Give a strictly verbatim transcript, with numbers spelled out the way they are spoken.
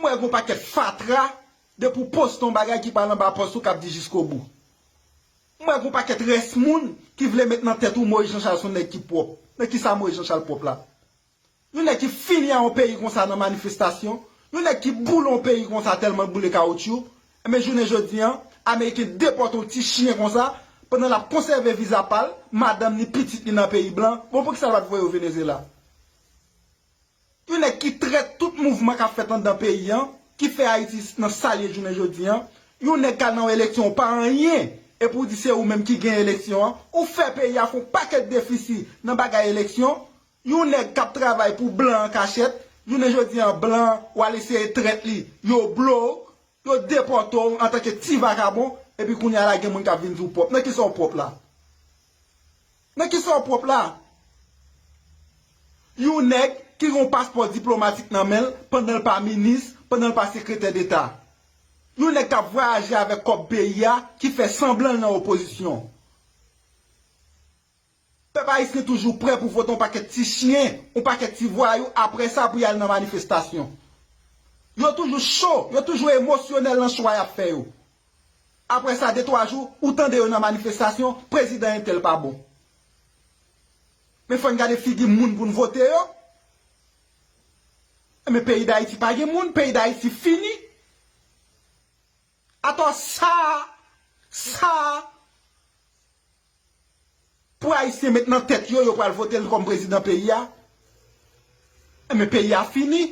Mwen wè gon pakèt fatra depi w poste yon bagay ki pral anba pòs ou k ap di jiskobou. Mwen wè gon pakèt rès moun ki vle met nan tèt ou Moyiz Janchal se yon nèg ki pwòp. Nan kisa Moyiz Janchal pwòp la? Yon nèg ki fini a yon peyi konsa nan manifestasyon, yon nèg ki boule yon peyi konsa tèlman l boule kawotchou, enben jounen jodi an, Ameriken depòte yon ti chen konsa, pandan l ap konsève viza pa l, madanm ni pitit li nan peyi blan, bon poukisa l pa t voye yo Venezyela? Yon nèg ki trèt tout mouvman k ap fèt anndan peyi an, ki fè Ayiti nan sa l ye jounen jodi an, yon nèg k al nan yon eleksyon ou pa anyen, epi w di se ou menm ki gen eleksyon an, ou fè peyi a fè yon pakèt defisi nan bagay eleksyon, yon nèg k ap travay pou blan an kachèt, jounen jodi an blan an w al eseye trèt li, yo blow, yo depòte w antanke ti vakabon, epi kounye a la gen moun k ap vin di w pwòp. Nan kisa w pwòp la? Nan kisa w pwòp la? Yon nèg ki gen yon paspò diplomatik nan men l pandan l pa minis, pandan l pa sekretè deta. Yon nèg k ap vwayaje avèk kòb peyi a, ki fè sanblan l nan opozisyon. Pèp ayisyen toujou prè pou vote yon pakèt ti chen, yon pakèt ti vwayou, apre sa pou y al nan manifestasyon. Yo toujou cho, yo toujou emosyonèl nan chwa y ap fè yo. Apre sa, de twa jou, ou tande yo nan manifestasyon, prezidan entèl pa bon. Men fò n gade figi moun pou n vote yo. Men peyi Dayiti pa gen moun, peyi Dayiti fini. Atò sa, sa, pou Ayisyen met nan tèt yo, yo pral vote l kòm prezidan peyi a. Men peyi a fini.